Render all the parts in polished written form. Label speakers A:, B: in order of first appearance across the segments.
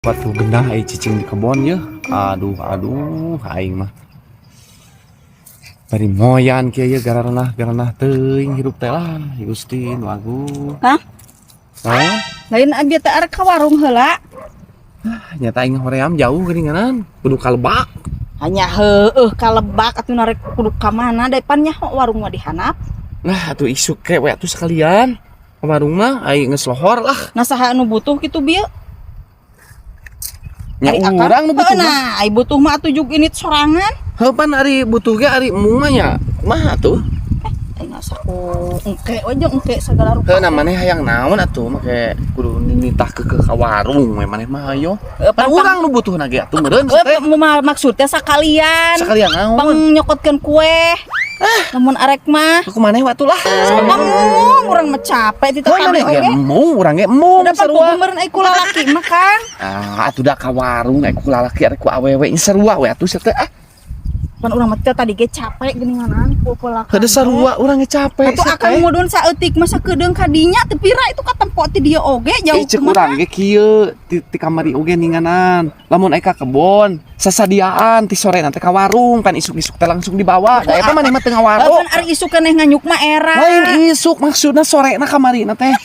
A: Batu genah ai cicing di kebon ye. Aduh, aduh, aing mah. Bari moyan kieu ye, garanah garanah teuing hirup teh lah, Gusti nu agung.
B: Hah?
A: Naon?
B: Lain abi teh arek ka warung heula.
A: Nyata aing hoream jauh geuninganan, kudu ka lebak.
B: Hanya heueuh ka lebak atuh, narek kudu ka mana da pan nyaho warung mah dihanap.
A: Nah, atuh isuk ke we atuh sekalian. Ka warung mah aing geus lohor lah.
B: Nah, saha anu butuh kitu bieu?
A: Nya
B: Ari akang?
A: urang nu butuh
B: Heuh,
A: mah.
B: nah, ai butuh mah atuh jug ini sorangan.
A: Heuh, pan ari butuh ge ari embung mah nya kumaha atuh?
B: Aing asa ku engke we jeung engke sagala rupa.
A: Heuh, nah, maneh hayang naon atuh make kudu nitah ke ka warung we maneh mah hayo.
B: Heuh,
A: Pan urang nu butuhna ge atuh meureun
B: Heuh,
A: teh.
B: Maksudnya sakalian.
A: Sekalian naon?
B: Pang nyokotkeun kue. Lamun arek mah.
A: Aku maneh waktu lah.
B: Embung urang mah capek ti
A: Oh,
B: tadi
A: maneh ge
B: oge.
A: embung, urang ge embung
B: Udah pan
A: sarua.
B: meureun ai ku lalaki mah, Kang.
A: Ah, atuh da ka warung ai ku lalaki arek ku awewe sarua we atuh sia teh ah.
B: Pan urang mah teh tadi ge capek geuninganan ku pelakan.
A: Heuh, sarua urang ge capek
B: Atuh
A: sia
B: akang
A: teh.
B: mudun saeutik masa kedeung ka dinya teu pira itu katempo ti dieu oge jauh.
A: Eh, cek urang ge kieu ti kamari oge ninganan. Lamun ai ka kebon, sasadiaan ti sore nanti ka warung kan isuk-isuk teh langsung dibawa. Da eta maneh mah teu ngawaro.
B: Pan ari isuk keneh nganyuk mah era.
A: Lain isuk, maksudna sorena kamari na teh.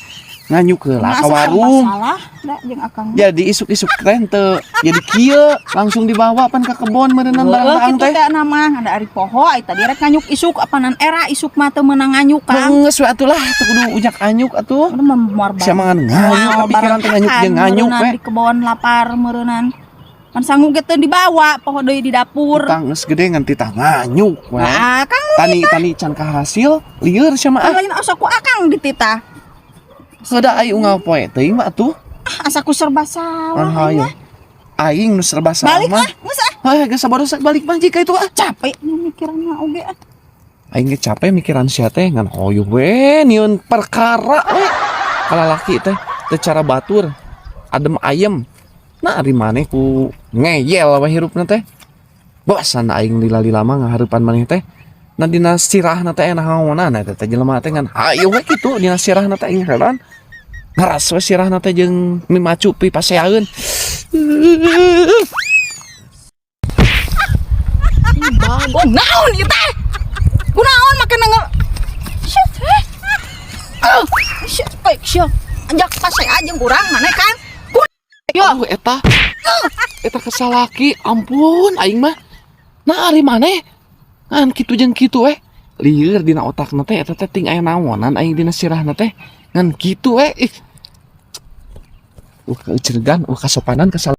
A: Nganyuk heula ka
B: Masa
A: warung.
B: masalah da jeung akang mah.
A: Jadi isuk-isuk teh henteu jadi kieu langsung dibawa pan ka kebon meureunan barang-barang
B: kitu
A: teh.
B: Teh nama ada ari poho ai tadi rek nganyuk isuk apanan era isuk mah teu meunang nganyuk, Kang.
A: Geus we atuh lah, teu kudu ujak anyuk atuh.
B: Udah mah moal.
A: Sia mah ngan nganyuk pikiran teh nganyuk jeung nganyuk we.
B: Di kebon lapar meureunnan. Pan sangu ge teu dibawa poho deui di dapur.
A: Tang geus gede ngan titah nganyuk we.
B: Nah, Kang.
A: Tani tani can kahasil lieur sia mah ah.
B: Lain asa ku akang dititah.
A: Heuda ai unggal poe teuing mah atuh.
B: Ah, asa ku serba salah.
A: An hayo. Aing nu serba salah
B: Balik
A: mah.
B: ah, geus ah.
A: Heuh, geus sabarusak balik mah jika itu ah.
B: Capek mikiranna oge ah.
A: Aing ge capek mikiran sia teh ngan hoyong we nieun perkara we. Kalalaki teh teu cara batur. Adem ayem. Nah, ari maneh ku ngeyel we hirupna teh. Bosan aing lila-lila mah ngahareupan maneh teh. Nah, dina sirahna teh naonan eta teh jelema teh ngan hayu we kitu dina sirahna teh aing heran. Ngaras we sirahna teh jeung mimacu pipaseaeun.
B: Bagong naon ieu teh? Kunaon make nangel? Shit, eh. Ah, shit, eh, sia. Anjak pasea jeung urang maneh kan? Yo,
A: Aduh, eta. Eta kesalaki, ampun aing mah. Nah, ari maneh ngan kitu jeung kitu eh. Lieur dina otakna teh eta teh ting aya naonan aing dina sirahna teh. Ngan kitu eh. Ih. Kaeuceurgan, kasopanan kesal.